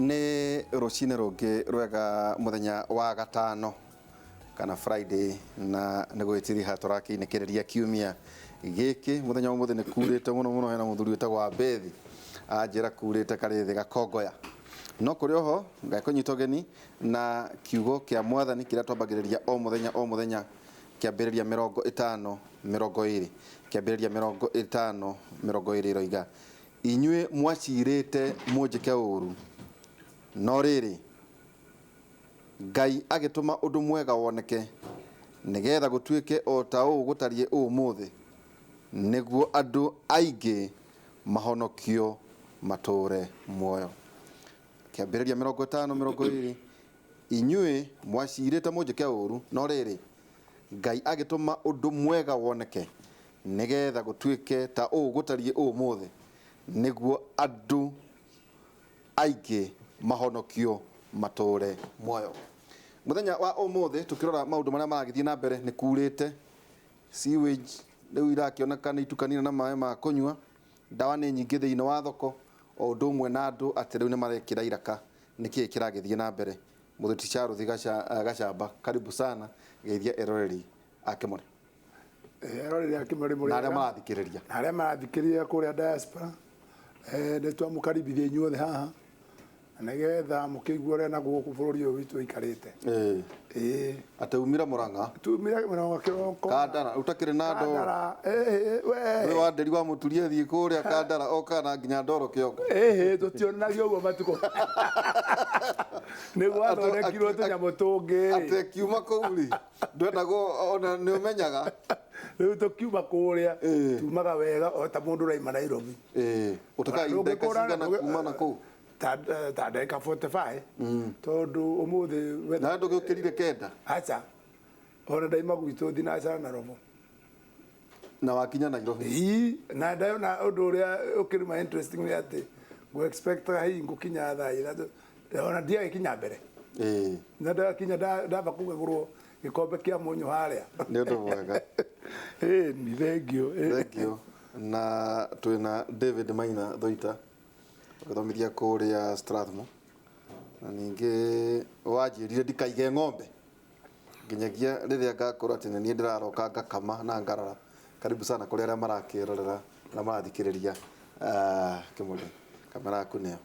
Nĩ rũcinĩ rũngĩ rwega, mũthenya wa gatano kana Friday, na nĩ gwĩtiriha tũrakĩinĩkĩrĩria kiumia gĩkĩ. Mũthenya wa ũmũthĩ nĩ kurĩte mũno mũno. Hena mũthuri wĩtagwo Abethi anjĩra kurĩte karĩ thĩ gakongoya, no kũrĩ oho ngakũnyita ũgeni na kiugo kĩa Mwathani kĩrĩa twambagĩrĩria o mũthenya o mũthenya, Kĩambĩrĩria 50:20. Kĩambĩrĩria 50:20 ĩroiga, "Inyuĩ mwacirĩte mũnjĩke ũũru, no rĩrĩ, Ngai agĩtũma ũndũ mwega woneke, nĩgetha gũtuĩke o ta ũũ gũtariĩ ũmũthĩ, nĩguo andũ aingĩ mahonokio matũũre muoyo." Kĩambĩrĩria 50:20, "Inyuĩ mwacirĩte mũnjĩke ũũru, no rĩrĩ, Ngai agĩtũma ũndũ mwega woneke, nĩgetha gũtuĩke ta ũũ gũtariĩ ũmũthĩ, nĩguo andũ aingĩ mahonokio matũũre muoyo." Mũthenya wa ũmũthĩ tũkĩrora maũndũ marĩa maragĩthiĩ na mbere, nĩ kurĩte, sewage rĩu irakĩoneka nĩ itukanire na maĩ ma kũnyua, ndawa nĩ nyingĩ thĩinĩ wa thoko, o ũndũ ũmwe na andũ atĩ rĩu nĩ marekĩra iraka. Nĩ kĩĩ kĩragĩthiĩ na mbere? Mũthuri Charles Gacamba, karibu sana, geithia eroreri a Kĩmũrĩ. Eroreri a Kĩmũrĩ, mũrĩ na arĩa marathikĩrĩria. Na arĩa marathikĩrĩria kũrĩa diaspora, nĩ twamũkaribithia inyuothe haha na nĩgetha mũkĩigue ũrĩa na gũkũ bũrũri ũyũ witũ ũikarĩte. Ĩĩ. Atĩ umire Mũrang'a. Tumire Mũrang'a kĩroko. Kandara ũtakĩrĩ na ndoro. Kandara, ĩĩ, we. Ũyũ wa nderi wa mũturia thiĩ kũrĩa Kandara okana nginya ndoro kĩongo. Ĩhĩ, tũtionanagio ũguo matukũ nĩ gwathondekirwo tũnyamũ tũngĩ. Atĩ akiuma kũu rĩ, ndwendagwo ona nĩ ũmenyaga. Rĩu tũkiuma kũrĩa, tumaga wega o ta mũndũ ũraima Nairobi. Ĩĩ, ũtakaga ndagĩka cigana kuma na kũu? Ta ndagĩka 45, tondũ ũmũthĩ na ndũgĩũkĩrire 9? Aca, ona ndaima gwitũ thinacara na robo. Na wakinya Nairobi? Ii, na ndayona ũndũ ũrĩa ũkĩruma interesting nĩ atĩ ngũ expectaga hihi ngũkinya thaa 3, ona ndiagĩkinya mbere. Na ndakinya ndamba kũgagũrwo gĩkombe kĩa mũnyũ harĩa. Nĩ ũndũ mwega. Ĩĩ ni thank you. Thank you. Na twĩna David Maina Thoita, ũgĩthomithia kũrĩa Strathmore, na ningĩ wanjĩrire ndikaige ng'ombe nginyagia rĩrĩa ngakorwo atĩ nĩ niĩ ndĩraroka ngakama na ngarora. Karibu sana kũrĩ arĩa marakĩrorera na marathikĩrĩria. Kĩmũrĩ, kamera yaku nĩyo.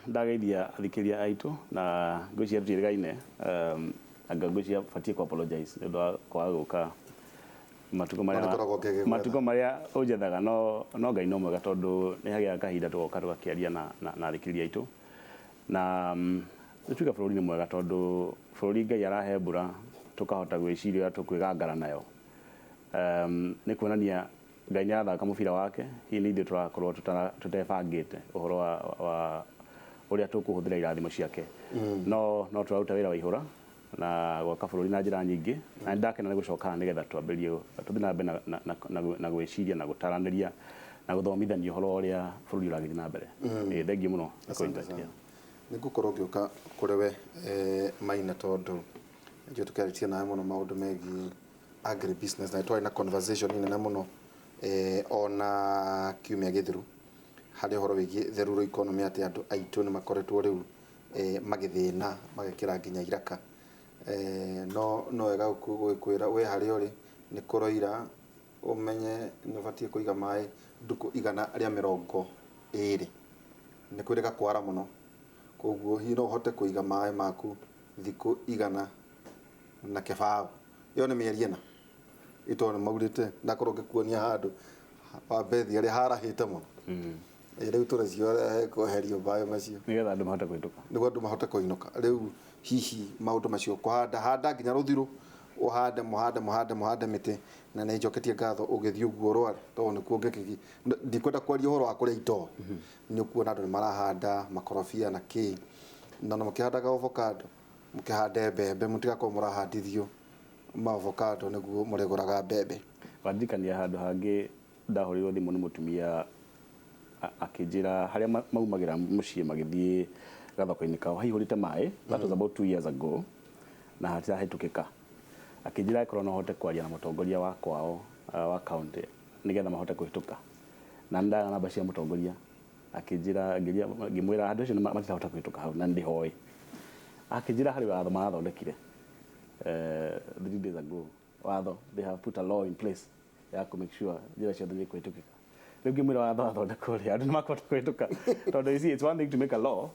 Ndageithia athikĩrĩria aitũ na ngwĩciria tũtiĩrĩgaine, anga ngwĩciria batiĩ ku apologize nĩ ũndũ wa kwaga gũka matukũ No marĩa nĩngoragwo ngĩgĩgwetha. Matukũ marĩa ũnjethaga, no Ngai no mwega tondũ nĩ hagĩaga kahinda tũgoka tũgakĩaria na athikĩrĩria aitũ. Na nĩ tuge bũrũri nĩ mwega tondũ bũrũri Ngai arahe mbura tũkahota gwĩciria ũrĩa tũkwĩgangara nayo. Nĩ kuonania Ngai nĩ arathaka mũbira wake, hihi nĩ ithuĩ tũrakorwo tũtebangĩte ũhoro wa ũrĩa tũkũhũthĩra irathimo ciake. No tũraruta wĩra wa ihũra na gwaka bũrũri na njĩra nyingĩ, na nĩ ndakena nĩ gũcoka haha nĩgetha twambĩrĩrie tũthiĩ na mbere na gwĩciria na gũtaranĩria na gũthomithania ũhoro wa ũrĩa bũrũri ũragĩthiĩ na mbere. Ĩĩ, thengiũ mũno nĩ Asante kũ-invite, sana. Yeah. Nĩ ngũkorwo ngĩũka kũrĩ we, Maina, tondũ njũĩ tũkĩarĩtie nawe mũno maũndũ megiĩ agri business, na twarĩ na conversation nene mũno ona kiumia gĩthiru harĩ ũhoro wĩgiĩ the rural economy, atĩ andũ aitũ nĩ makoretwo rĩu magĩthĩna magekĩra nginya iraka. No wega gũgĩkwĩra we harĩa ũrĩ nĩ kũroira, ũmenye nĩ ũbatiĩ kũiga maĩ ndukũ 120. Nĩ kwĩrĩga kwara mũno, koguo hihi no ũhote kũiga maĩ maku thikũ 120? Ĩyo nĩ mĩeri 4, ĩtondũ nĩ maurĩte. Ndakorwo ngĩkuonia handũ wambe thiĩ harĩa harahĩte mũno. Ĩ rĩu tũracio hekweherio maĩ macio nĩgetha andũ mahote kũhĩtũka. Nĩguo andũ mahote kũinũka. Rĩu hihi maũndũ macio kũhanda handa nginya rũthirũ, ũhande, mũhande, mũhande, mũhande mĩtĩ. Na nĩ njoketie ngatho ũgĩthiĩ ũguo rware, tondũ nĩkuo ngĩkĩgi ndikwenda kwaria ũhoro wa kũrĩa itoĩ. Nĩ ũkuona andũ nĩ marahanda makorobia na kĩ, na mũkĩhandaga avocado, mũkĩhande mbembe, mũtigakorwo mũrahandithio ma avocado nĩguo mũrĩgũraga mbembe. Wandirikania handũ hangĩ ndahũrĩirwo thimũ nĩ mũtumia akĩnjĩra harĩa maumagĩra mũciĩ magĩthiĩ gathoko-inĩ kao haihũrĩte maĩ. That was about 2 years ago, na hatirahĩtũkĩka. Akĩnjĩra angĩkorwo no hote kwaria na mũtongoria wa kwao wa county nĩgetha mahote kũhĩtũka, na nĩ ndaya namba cia mũtongoria. Akĩnjĩra ngĩmwĩra andũ acio matirahota kũhĩtũka hau na ndĩhoĩ. Akĩnjĩra harĩ watho marathondekire 3 days ago. Watho, they have put a law in place ya kũ make sure njĩra ciothe nĩ ikũhĩtũkĩka. Rĩu ngĩmwĩra watho wathondekwo rĩ, andũ nĩ makũhota kũhĩtũka, tondũ you see, it's one thing to make a law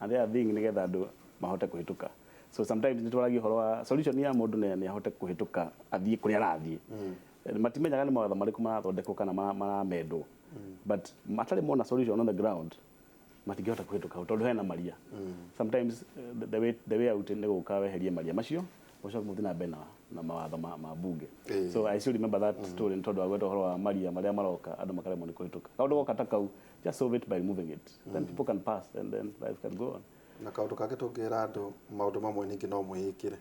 and the other thing nĩgetha andũ mahote kũhĩtũka. So sometimes nĩ twaragia ũhoro wa solution ya mũndũ nĩ ahote kũhĩtũka athiĩ kũrĩa arathiĩ. Matimenyaga nĩ mawatho marĩkũ marathondekwo kana maramendwo, but matarĩ mona solution on the ground matingĩhota kũhĩtũka hau tondũ hena maria. Sometimes the way out nĩ gũka weherie maria macio, ũcoke mũthiĩ na mbere na mawatho ma bunge. So I still remember that story nĩ tondũ wa gweta ũhoro wa maria marĩa maroka, andũ makaremwo nĩ kũhĩtũka. Kaũndũ goka ta kau, just solve it by removing it, then people can pass and then life can go on. Na kaũndũ kangĩ tũngĩra andũ, maũndũ mamwe ningĩ no mwĩĩkĩre,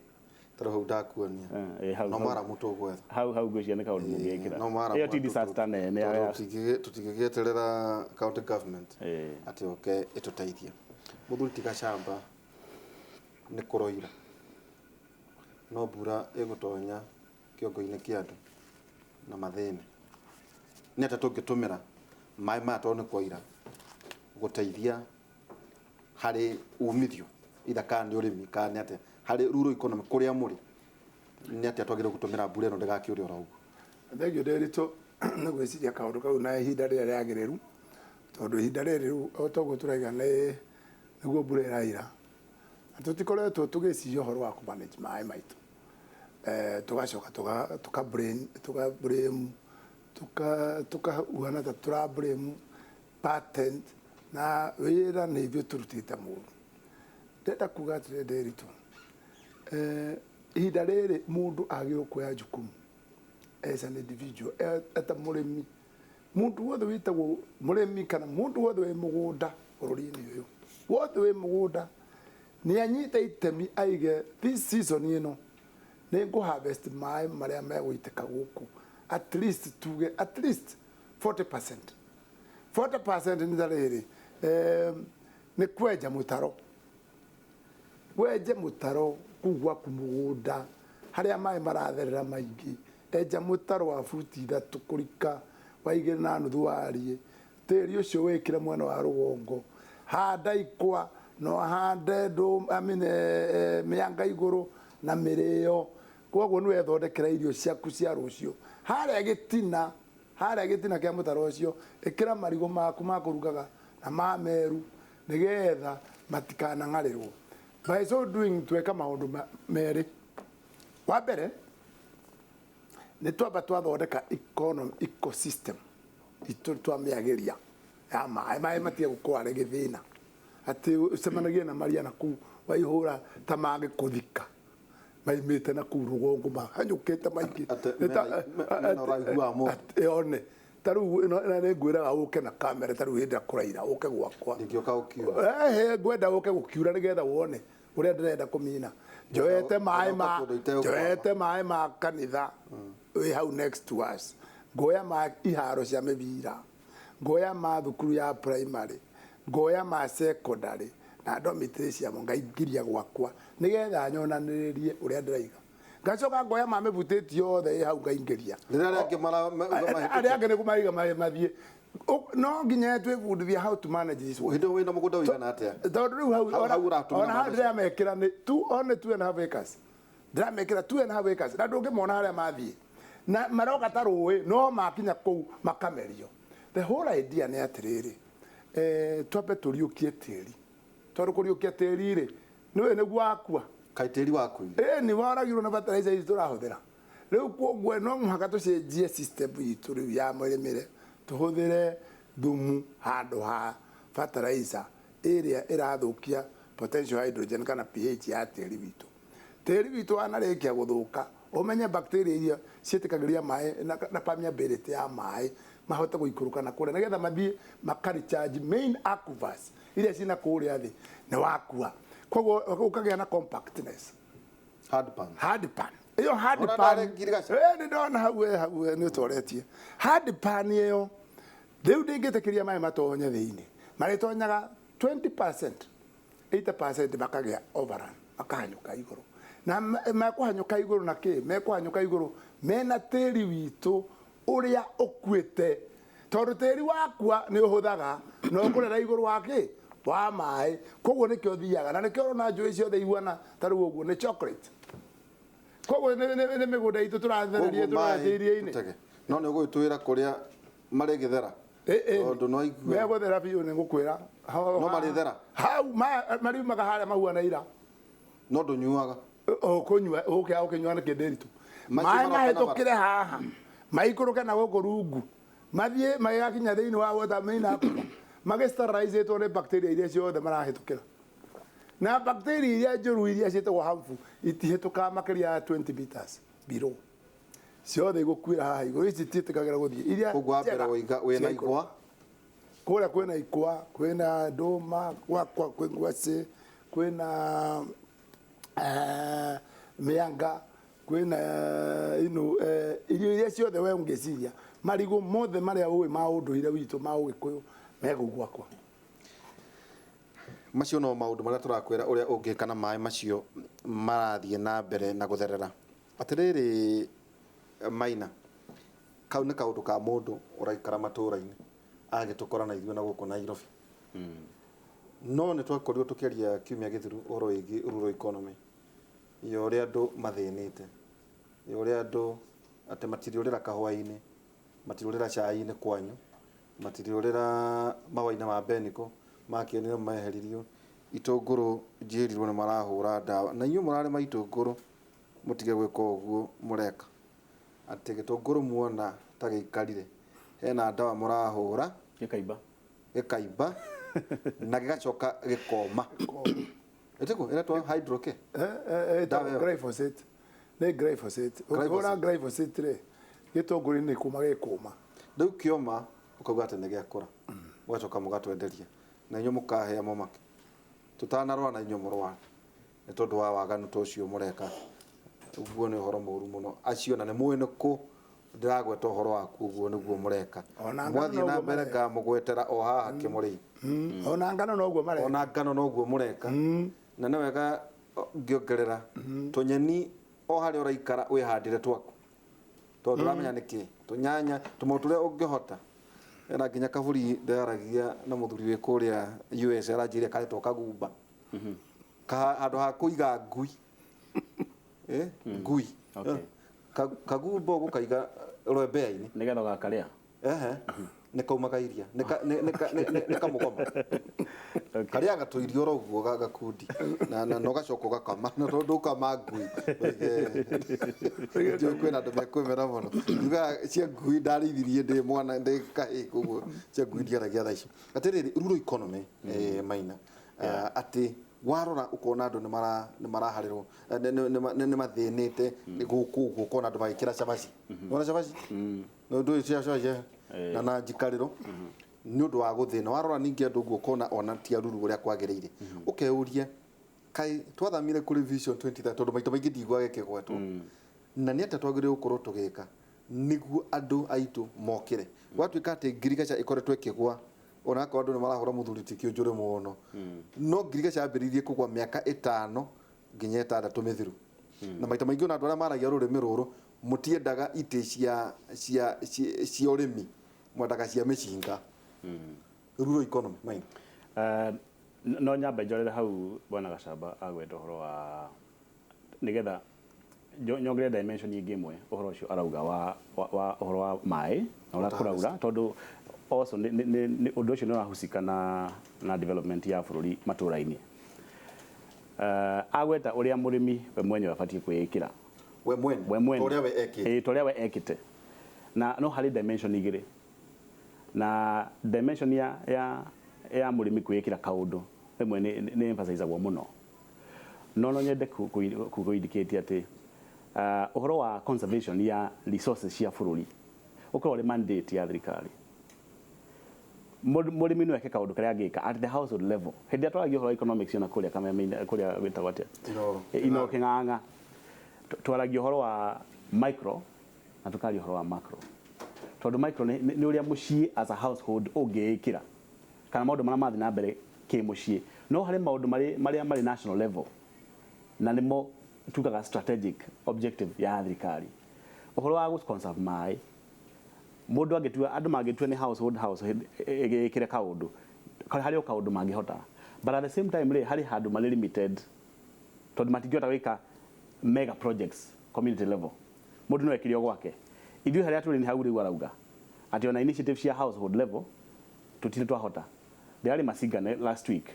tarĩu hau ndakuonia hau no maramu tũgwetha. Hau ngwĩciria nĩ kaũndũ mũngĩĩkĩra. No maramu Ĩyo ti disaster nene ya tũtingĩgĩeterera county government atĩ oke ĩtũteithie. Mũthuri, tiga camba nĩ kũroira no mbura ĩgũtonya kĩongo-inĩ kĩa andũ na mathĩna. Nĩ atĩa tũngĩtũmĩra maĩ maya tondũ nĩ kwaira gũteithia harĩ umithio, itha kana nĩ ũrĩmi kana nĩ atĩa, harĩ rural economy kũrĩa mũrĩ? Nĩ atĩa twagĩrĩirwo gũtũmĩra mbura ĩno ndĩgakĩũre oro ũguo? Thengiũ Ndĩritũ nĩ gwĩciria kaũndũ kau na ihinda rĩrĩa rĩagĩrĩru, tondũ ihinda rĩrĩ rĩu o ta ũguo tũraiga nĩ nĩguo mbura ĩraira na tũtikoretwo tũgĩciria ũhoro wa kũ manage maĩ maitũ. Tũgacoka tũka blame tukahuana ta tũra blame patent na wĩra nĩ ithuĩ tũrutĩte mũru. Ndĩrenda kuga atĩrĩ, Ndĩritũ, ihinda rĩrĩ mũndũ agĩrĩirwo kuoya jukumu as an individual, eta mũrĩmi. Mũndũ wothe wĩtagwo mũrĩmi kana mũndũ wothe wĩ mũgũnda bũrũri-inĩ ũyũ, wothe wĩ mũgũnda, nĩ anyite itemi aige this season ĩno nĩ ngũ harvest maĩ marĩa megũitĩka gũkũ, at least tuge at least 40%. 40% nĩ ta rĩrĩ, nĩ kwenja mũtaro, wenje mũtaro kũu gwaku mũgũnda harĩa maĩ maratherera maingĩ. Enja mũtaro wa buti 3 kũrika, wa 2.5 wariĩ. Tĩri ũcio wĩkĩre mwena wa rũgongo. Handa ikwa, no hande ndũ, I mean, mĩanga igũrũ na mĩrĩo. Koguo nĩ wethondekera irio ciaku cia rũciũ. Harĩa gĩtina kĩa mũtaro ũcio, ĩkĩra marigũ maku ma kũrugaga na ma meru nĩgetha matikanang'arĩrwo. By so doing, tweka maũndũ merĩ. Wa mbere nĩ twamba twathondeka economy ecosystem itũ, twamĩagĩria ya maĩ. Maĩ matige gũkorwo arĩ gĩthĩna atĩ ũcemanagie na maria na kũu waihũra ta mangĩkũthika maimĩte na kũu rũgongo mahanyũkĩte maingĩ. Atĩ mena ũraihu wa mũndũ. One ta rĩu ĩno nĩ ngwĩraga ũke na kamera, ta rĩu hĩndĩ ĩrĩa kũraira ũke gwakwa. Ndingĩũka gũkiura. Ehe, ngwenda ũke gũkiura nĩgetha wone ũrĩa ndĩrenda kũmina. Njoete maĩ ma Ndĩroka kũndũ itegũkwama. Njoete maĩ ma kanitha wĩ hau next to us, ngoya ma iharo cia mĩbira, ngoya ma thukuru ya primary, ngoya ma secondary na dormitory ciamo, ngaingĩria gwakwa nĩgetha nyonanĩrĩrie ũrĩa ndĩraiga. Ngacoka ngoya ma mĩbutĩti yothe ĩ hau ngaingĩria. Rĩrĩa arĩa angĩ Arĩa angĩ nĩ kũmaiga mathiĩ. No nginya twĩbundithie how to manage this water. Hĩndĩ ĩyo wĩna mũgũnda ũigana atĩa? Tondũ rĩu hau Hau ũratũmĩra ona hau maĩ. ndĩramekĩra nĩ two, only 2.5 acres ndĩramekĩra, 2.5 acres, na ndũngĩmona harĩa mathiĩ na maroka ta rũĩ, no makinya kũu makamerio. The whole idea nĩ atĩrĩrĩ, twambe tũriũkie tĩri, tondũ kũriũkia tĩri rĩ nĩwe nĩguo wakua. Kaĩ tĩri wakuire? Ĩ, nĩ woragirwo na fertilizer ici tũrahũthĩra rĩu. Koguo no mũhaka tũcenjie system itũ rĩu ya mũrĩmĩre, tũhũthĩre thumu handũ ha fertilizer ĩrĩa ĩrathũkia potential hydrogen kana pH ya tĩri witũ. Tĩri witũ wanarĩkia gũthũka, ũmenye bacteria iria ciĩtĩkagĩria maĩ na permeability ya maĩ mahote gũikũrũka na kũrĩa nĩgetha mathiĩ makarecharge main aquifers iria cina kũrĩa thĩ, nĩ wakua. Koguo ũkagĩa na compactness. Hard pan. Hard pan ĩyo, hard Ona pan. ndarĩ ngirigaca. Nĩ ndona hau, hau nĩ ũtoretie hard pan ĩyo. Rĩu ndĩngĩtĩkĩria maĩ matonye thĩinĩ, marĩtonyaga 20%, 80% makagĩa overrun, makahanyũka igũrũ na mekũhanyũka igũrũ na kĩ mekũhanyũka igũrũ mena tĩri witũ ũrĩa ũkuĩte, tondũ tĩri wakua nĩ ũhũthaga. Na ũkũrera igũrũ wa kĩ? Wa maĩ. Koguo nĩkĩo thiaga na nĩkĩo ũrona njũĩ ciothe ihuana ta rĩu ũguo nĩ chocolate. Koguo nĩ mĩgũnda itũ tũrathereria tũrorete iria-inĩ. No nĩ ũgũgĩtwĩra kũrĩa marĩgĩthera. Tondũ no igue. Megũthera biũ nĩ ngũkwĩra. No marĩthera? Hau mariumaga harĩa mahuana ira. No ndũnyuaga. Ũkũnyua, ũkĩaga ũkĩnyua nĩ kĩndĩritũ. Maĩ mahĩtũkĩre haha, maikũrũke na gũkũ rungu, mathiĩ magĩgakinya thĩinĩ wa water main aquifer, magĩ-sterilizĩtwo nĩ bacteria iria ciothe marahĩtũkĩra. Na bacteria iria njũru iria ciĩtagwo harmful itihĩtũkaga makĩria ya 20 meters below. Ciothe igũkuĩra haha igũrũ, ici itiĩtĩkagĩra gũthiĩ. Iria Koguo wa mbere woiga wĩna igwa. Kũrĩa kwĩna ikwa, kwĩna ndũma, gwakwa kwĩ ngwacĩ, kwĩna mĩanga, kwĩna ino irio iria ciothe we ũngĩciria, marigũ mothe marĩa ũĩ ma ũndũire witũ ma ũgĩkũyũ me kũu gwakwa. Macio no maũndũ marĩa tũrakwĩra ũrĩa ũngĩka na maĩ macio marathiĩ na mbere na gũtherera. Atĩrĩrĩ Maina, kau nĩ kaũndũ ka mũndũ ũraikara matũũra-inĩ agĩtũkora na ithuĩ na gũkũ Nairobi. No nĩ twakorirwo tũkĩaria kiumia gĩthiru ũhoro wĩgiĩ rural economy, ya ũrĩa andũ mathĩnĩte, ya ũrĩa andũ atĩ matiriũrĩra kahũa-inĩ, matiriũrĩra cai-inĩ kwanyu, matiriũrĩra mahũa-inĩ ma Beniko, makĩonire meheririo, itũngũrũ njĩrirwo nĩ marahũra ndawa, na inyuĩ mũrarĩma itũngũrũ mũtige gwĩka ũguo mũreka, atĩ gĩtũngũrũ muona ta gĩikarire hena ndawa mũrahũra gĩkaimba, gĩkaimba na gĩgacoka gĩkoma. Ĩtĩkũ ĩretwo hydro ke? Glyphosate. Nĩ glyphosate. Ũkĩhũra glyphosate rĩ, gĩtũngũrũ nĩ kũma gĩkũma. Rĩu kĩoma ũkauga atĩ nĩ gĩakũra, mũgacoka mũgatwenderia na inyuĩ mũkahĩa mũmake. Tũtanarwara na inyuĩ mũrware nĩ tondũ wa waganu ta ũcio mũreka. Ũguo nĩ ũhoro mũũru mũno. Acio na nĩ mũĩ nĩ kũ ndĩragweta ũhoro waku ũguo nĩguo mũreka. Mwathiĩ na mbere ngamũgwetera o haha kĩmũrĩi. Ona ngano noguo mareka. Ona ngano noguo mũreka. Na nĩ wega ngĩongerera tũnyeni o harĩa ũraikara wĩhandĩre twaku. Tondũ ndũramenya nĩkĩ. Tũnyanya, tũmaũndũ tũrĩa ũngĩhota. Ena nginya kaburi ndĩraragia na mũthuri wĩ kũrĩa US aranjĩrire karetwo kagumba. Handũ ha kũiga ngui. Ngui. Kagumba ũgũkaiga rwembea-inĩ. Nĩgetha ũgakarĩa. Ehe. Nĩ kaumaga iria. Nĩ kamũgoma. Karĩaga tũirio oro ũguo gakundi. Na ũgacoka ũgakama. Na tondũ ũkama ngui. Ndiũĩ kwĩna andũ mekwĩmena mũno. Njugaga cia ngui ndarĩithirie ndĩ mwana ndĩ kahĩĩ koguo cia ngui ndiaragia thaa ici. Atĩrĩrĩ rural economy Maina. Atĩ warora ukona andũ nĩ maraharĩrwo, nĩ mathĩnĩte gũkũ ũguo ũkona andũ magĩkĩra cabaci. Wona cabaci? No ndũĩ cia cabaci na njikarĩro nĩ ũndũ wa gũthĩna. Warora ningĩ andũ ũguo ũkona ona ti aruru ũrĩa kwagĩrĩire. Ũkeyũria kaĩ twathamire kũrĩ Vision 2030 tondũ maita maingĩ ndiguaga ĩkĩgwetwo. Na nĩ atĩa twagĩrĩirwo gũkorwo tũgĩka nĩguo andũ aitũ mokĩre. Gwatuĩka atĩ ngirigaca ĩkoretwo ĩkĩgwa ona akorwo andũ nĩ marahũra mũthuri ti kĩũnjũre mũno. No ngirigaca yambĩrĩirie kũgwa mĩaka 5 nginya 6 mĩthiru. Na maita maingĩ ona andũ arĩa maragia rũrĩmĩ rũrũ mũtiendaga itĩ cia ũrĩmi, mwendaga cia mĩcinga. Rural economy Maina. No nyambe njorere hau bwana Gacamba agweta ũhoro wa nĩgetha nyongerere dimension ĩngĩ ĩmwe ũhoro ũcio arauga wa ũhoro wa maĩ na ũrĩa kũraura tondũ also nĩ ũndũ ũcio nĩ ũrahusika na development ya bũrũri matũũra-inĩ. Agweta ũrĩa mũrĩmi we mwenyewe abatiĩ kwĩĩkĩra. We mwene. We mwene. Ũrĩa we ekĩte. Ũrĩa we ekĩte. Na no harĩ dimension igĩrĩ. Na dimension ya mũrĩmi kwĩĩkĩra kaũndũ rĩmwe nĩ emphasizagwo mũno. No nyende kũ-indicate atĩ ũhoro wa conservation ya resources cia bũrũri ũkorwo ũrĩ mandate ya thirikari. Mũrĩmi no eke kaũndũ karĩa angĩka at the household level. Hĩndĩ ĩrĩa twaragia ũhoro wa economics ona kũrĩa Kameme-inĩ, kũrĩa gwĩtagwo atĩa? Inooro Kĩng'ang'a. Twaragia ũhoro wa micro na tũkaria ũhoro wa macro. Tondũ micro nĩ ũrĩa mũciĩ as a household ũngĩĩkĩra kana maũndũ marĩa marathiĩ na mbere kĩmũciĩ. No harĩ maũndũ marĩa marĩ national level na nĩmo tugaga strategic objective ya thirikari. Ũhoro wa gũ conserve maĩ, mũndũ angĩtua, andũ mangĩtua nĩ household ĩgĩkĩre kaũndũ Harĩ o kaũndũ mangĩhota, but at the same time rĩ, harĩ handũ marĩ limited, tondũ matingĩhota gwĩka mega projects community level. Mũndũ no ekire o gwake. Ithuĩ harĩa tũrĩ nĩ hau rĩu arauga atĩ ona initiative cia household level tũtirĩ twahota. Ndĩrarĩ Masinga last week,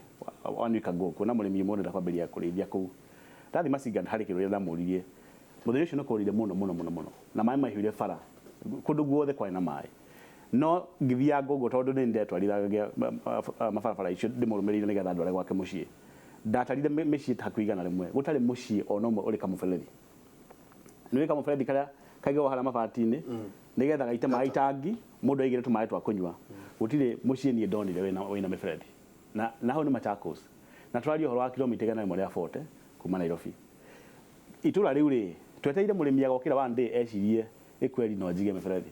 one week ago, kuona mũrĩmi ũmwe ũrenda kwambĩrĩria kũrĩithia kũu. Ndathiĩ Masinga, harĩ kĩrũrĩa ndamũririe. Mũthenya ũcio nĩ kũrire mũno mũno mũno mũno, na maĩ maihũire bara, kũndũ guothe kwarĩ na maĩ. No ngĩthianga ũguo, tondũ nĩ ndetwarithagia mabarabara icio ndĩmũrũmĩrĩire nĩgetha ndware gwake mũciĩ, ndatarire mĩciĩ ta hakuhĩ 100, gũtarĩ mũciĩ ona ũmwe ũrĩ kamũberethi. Nĩ kamũberethi karĩa kaigagwo harĩa mabati-inĩ nĩgetha gaite maĩ itangi, mũndũ aigĩre tũmaĩ twa kũnyua. Gũtirĩ mũciĩ niĩ ndonire wĩna mĩberethi. Na hau nĩ Machakos, na tũraria ũhoro wa kilomita 140 kuma Nairobi. Itũra rĩu rĩ, twetereire mũrĩmi agokĩra one day ecirie ĩkweri no njige mĩberethi.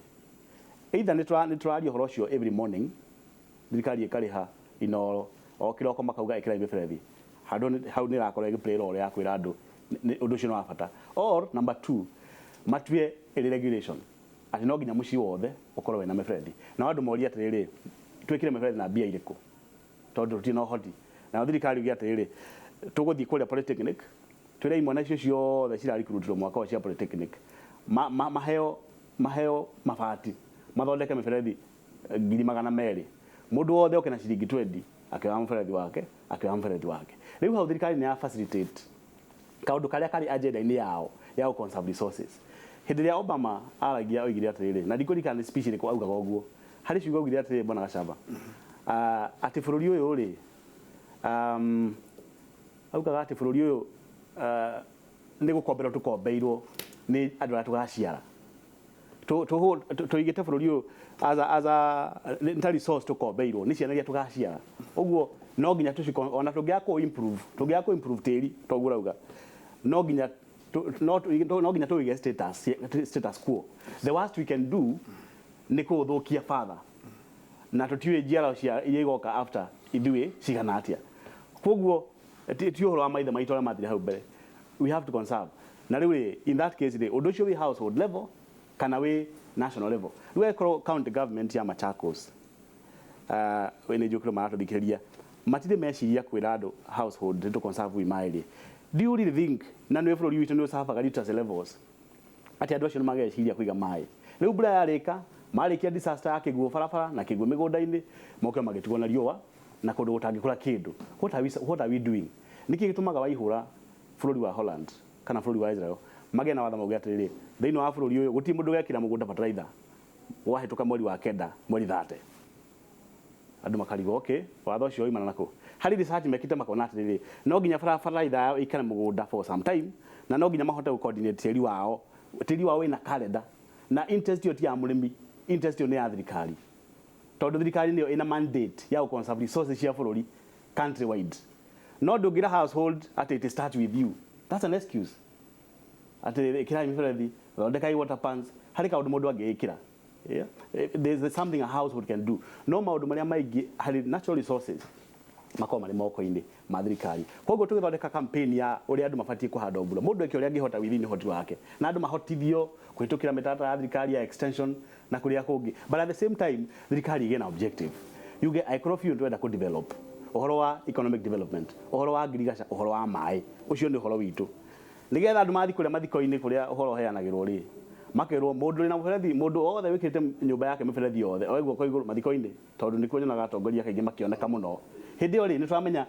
Either nĩ tũraria ũhoro ũcio every morning, thirikari ĩkarĩha inoro o kĩroko makauga ĩkĩrai mĩberethi handũ hau, nĩ ĩrakorwo ĩgĩ role ya kwĩra andũ ũndũ ũcio nĩ wa bata, or number two, matue ĩrĩ regulation atĩ no nginya mũciĩ wothe ũkorwo wĩna mĩberethi. Na andũ morie atĩrĩrĩ, twĩkĩre mĩberethi na mbia irĩkũ, tondũ tũtirĩ na ũhoti? Nayo thirikari yuge atĩrĩrĩ, tũgũthiĩ kũrĩa polytechnic, twĩre imwana icio ciothe cirarikrutirwo mwaka ũyũ cia polytechnic maheo mabati, mathondeke mĩberethi 200,000, mũndũ wothe oke na ciringi 20, akĩoya mũberethi wake, akĩoya mũberethi wake. Rĩu hau thirikari nĩ ya facilitate kaũndũ karĩa karĩ agenda-inĩ yao ya gũ conserve resources. Hĩndĩ ĩrĩa Obama aragia, oigire atĩrĩrĩ, na ndikũririkana nĩ speech ĩrĩkũ augaga ũguo, harĩ ciugo augire atĩrĩrĩ, bwana Gacamba, atĩ bũrũri ũyũ rĩ, augaga atĩ bũrũri ũyũ nĩ gũkomberwo tũkombeirwo nĩ andũ arĩa tũgaciara. Tũigĩte bũrũri ũyũ as a nĩ ta resource tũkombeirwo nĩ ciana iria tũgaciara. Ũguo no nginya tũciko, ona tũngĩaga kũ improve, tũngĩaga kũ improve tĩri toguo ũrauga, no nginya tũige status quo. The worst we can do nĩ kũũthũkia further, na tũtiũĩ njiaro cia iria igoka after ithuĩ cigana atĩa. Koguo ti ũhoro wa maithe maitũ arĩa mathire hau mbere. We have to conserve. Na rĩu rĩ, in that case rĩ, ũndũ ũcio wĩ household level kana wĩ national level? Rĩu ĩkorwo county government ya Machakos, nĩ njũkĩro maratũthikĩrĩria, matirĩ meciria kwĩra andũ household nĩ tũ conserve maĩ rĩ, do you really think, na nĩ bũrũri witũ nĩ ũcabaga literacy levels, atĩ andũ acio nĩ mageciria kũiga maĩ? Rĩu mbura yarĩka, marĩkia disaster ya kĩguũ barabara na kĩguũ mĩgũnda-inĩ, moke magĩtigwo na riũa na kũndũ gũtangĩkũra kĩndũ. What are we doing? Nĩkĩ gĩtũmaga waihũra bũrũri wa Holland kana bũrũri wa Israel magĩe na watho mauge atĩrĩrĩ, thĩinĩ wa bũrũri ũyũ gũtirĩ mũndũ ũgekĩra mũgũnda fertilizer wahĩtũka mweri wa kenda, mweri 30? Andũ makarigwo, okay, watho ũcio waumana nakũ? Harĩ research mekĩte makona atĩrĩrĩ, no nginya fertilizer yao ĩikare mũgũnda for some time, na no nginya mahote gũ coordinate tĩri wao. Tĩri wao wĩna calendar, na interest ĩyo ti ya mũrĩmi, interest ĩyo nĩ ya thirikari, tondũ thirikari nĩyo ĩna mandate ya gũ conserve resources cia bũrũri country wide. No ndũngĩra household atĩ it start with you. That's an excuse. Atĩ ĩkĩrai mĩberethi, thondekai water pans, harĩ kaũndũ mũndũ angĩĩkĩra. Yeah? There's something a household can do. No maũndũ marĩa maingĩ harĩ natural resources makorwo marĩ moko-inĩ ma thirikari. Koguo tũgĩthondeka campaign ya ũrĩa andũ mabatiĩ kũhanda mbura, mũndũ eke ũrĩa angĩhota within ũhoti wake, na andũ mahotithio kũhĩtũkĩra mĩtaratara ya thirikari ya extension na kũrĩa kũngĩ. But at the same time, thirikari ĩgĩe na objective, yuge angĩkorwo biũ twenda kũ develop ũhoro wa economic development, ũhoro wa ngirigaca, ũhoro wa maĩ, ũcio nĩ ũhoro witũ, nĩgetha andũ mathiĩ kũrĩa mathiko-inĩ kũrĩa ũhoro ũheanagĩrwo rĩ, makerwo mũndũ wĩna mũberethi, mũndũ wothe wĩkĩrĩte nyũmba yake mĩberethi yothe oe guoko igũrũ mathiko-inĩ, tondũ nĩkuo nyonaga atongoria kaingĩ makĩoneka mũno. Hĩndĩ ĩyo rĩ, nĩ tũramenya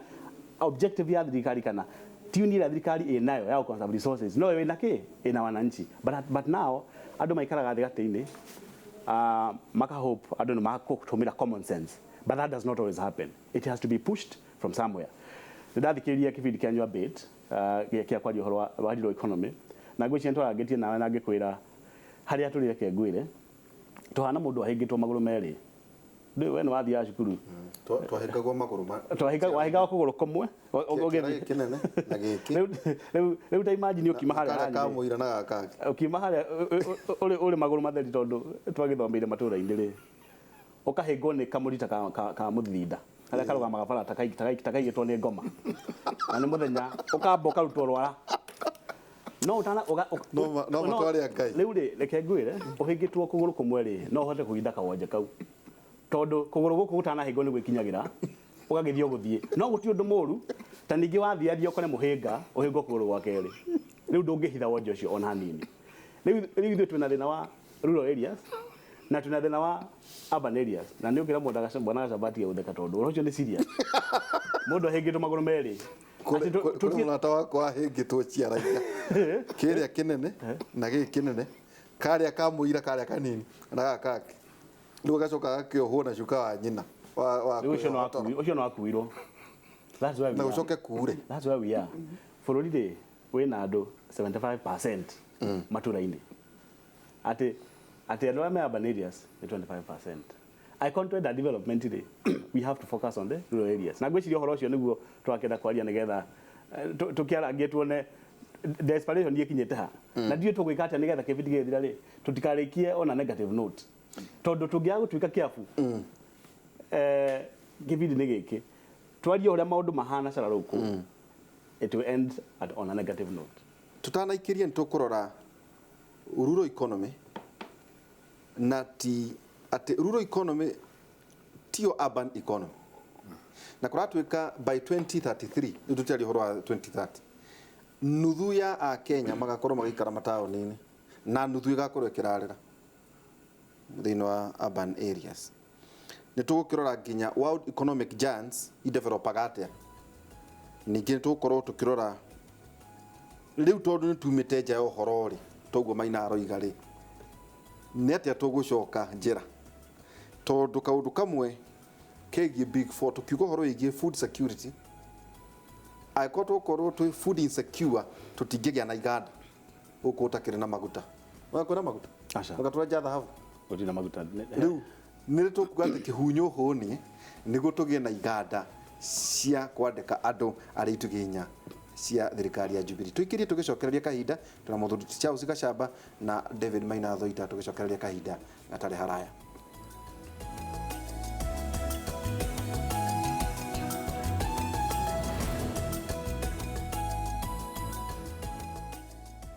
objective ya thirikari kana tune ĩrĩa thirikari ĩnayo ya gũ conserve resources no ĩna kĩ ĩna wananchi. But now andũ maikaraga thĩ gatĩ-inĩ, maka hope andũ nĩ makũtũmĩra common sense, but that does not always happen. It has to be pushed from somewhere. Nĩ ndathikĩrĩria kĩbindi kĩa Nyua Bit, kĩa kwaria ũhoro wa real economy, na ngwĩciria nĩtwarangĩtie nawe na ngĩkwĩra harĩa tũrĩ. Reke ngwĩre, tũhana mũndũ ahĩngĩtwo magũrũ merĩ. Ndũĩ we nĩ wathiaga cukuru? Twahĩngagwo magũrũ Twahĩngagwo kũgũrũ kũmwe. Kĩara gĩkĩ kĩnene na gĩkĩ. Rĩu ta imagine ũkiuma harĩa karĩa ka hanyu rĩ, mũira na gaka kangĩ. Ũkiuma harĩa ũrĩ magũrũ matheri, tondũ twagĩthomeire matũũra-inĩ rĩ, ũkahĩngwo nĩ kamũrita ka mũthirinda karĩa karũgamaga bara ta kaigĩtwo nĩ ngoma, na nĩ mũthenya ũkamba ũkarutwo rwara no ũtana No ma twarĩ a Ngai. Rĩu rĩ, reke ngwĩre, ũhĩngĩtwo kũgũrũ kũmwe rĩ, no ũhote kũhinda kawonje kau, tondũ kũgũrũ gũkũ gũtanahĩngwo nĩ gwĩkinyagĩra. Ũgagĩthiĩ o gũthiĩ. No gũtirĩ ũndũ mũru ta ningĩ wathiĩ athiĩ ũkore mũhĩnga, ũhĩngwo kũgũrũ gwa kerĩ. Rĩu ndũngĩhitha wonje ũcio ona hanini. Rĩu ithuĩ twĩna thĩna wa rural areas na twĩna thĩna wa urban areas, na nĩ ũkĩra bwana Gacamba atige gũtheka tondũ ũhoro ũcio nĩ serious. Mũndũ ahĩngĩtwo magũrũ merĩ. Kũrĩ mũrata wakwa ahĩngĩtwo ciara-inĩ kĩrĩa kĩnene na gĩkĩ kĩnene, karĩa ka mũira, karĩa kanini na gaka kangĩ, rĩu gacoka gakĩohwo na cuka wa nyina wa Rĩu ũcio no akuirwo. That's why we na are. ũcoke kure. That's where we are. Bũrũri rĩ wĩna andũ 75% matũra-inĩ. Atĩ andũ arĩa me urban areas nĩ 25%. Angĩkorwo twenda development rĩ, we have to focus on the rural areas. Na ngwĩciria ũhoro ũcio nĩguo tũrakĩenda kwaria nĩgetha tũkĩarangie tuone desperation ĩkinyĩte ha. Na ndiũĩ tũgwĩka atĩa nĩgetha kĩbindi gĩgĩthira rĩ, tũtikarĩkie ona negative note. Tondũ tũngĩaga gũtuĩka kĩabu, kĩbindi nĩ gĩkĩ, twarie ũrĩa maũndũ mahana cararũkũ, it will end on a negative note. Tutanaikĩria, nĩ tũkũrora rural economy, na ti atĩ rural economy tiyo urban economy, na kũratuĩka by 2033, rĩu tũtiaria ũhoro wa 2030, nuthu ya akenya magakorwo magĩikara mataũni-inĩ na nuthu ĩgakorwo ĩkĩrarĩra thĩinĩ wa urban areas. Nĩ tũgũkĩrora nginya world economic giants idevelopaga atĩa. Ningĩ nĩ tũgũkorwo tũkĩrora rĩu, tondũ nĩ tumĩte nja ya ũhoro rĩ, toguo Maina aroiga rĩ, nĩ atĩa tũgũcoka njĩra, tondũ kaũndũ kamwe kegiĩ Big Four, tũkiuga ũhoro wĩgiĩ food security, angĩkorwo tũgũkorwo twĩ food insecure, tũtingĩgĩa na iganda gũkũ ũtakĩrĩ na maguta. Kwĩna maguta? Aca. Ũgatũrenja thahabu? Gũtirĩ na maguta. Rĩu nĩ tũkuga atĩ kĩhunyũ hũni nĩguo tũgĩe na iganda cia kwandĩka andũ arĩa itugĩ inya cia thirikari ya Jubilee. Tũikĩrie tũgĩcokereria kahinda, twĩna mũthuri Charles Gachamba na David Maina Thoita, tũgĩcokereria kahinda gatarĩ haraya.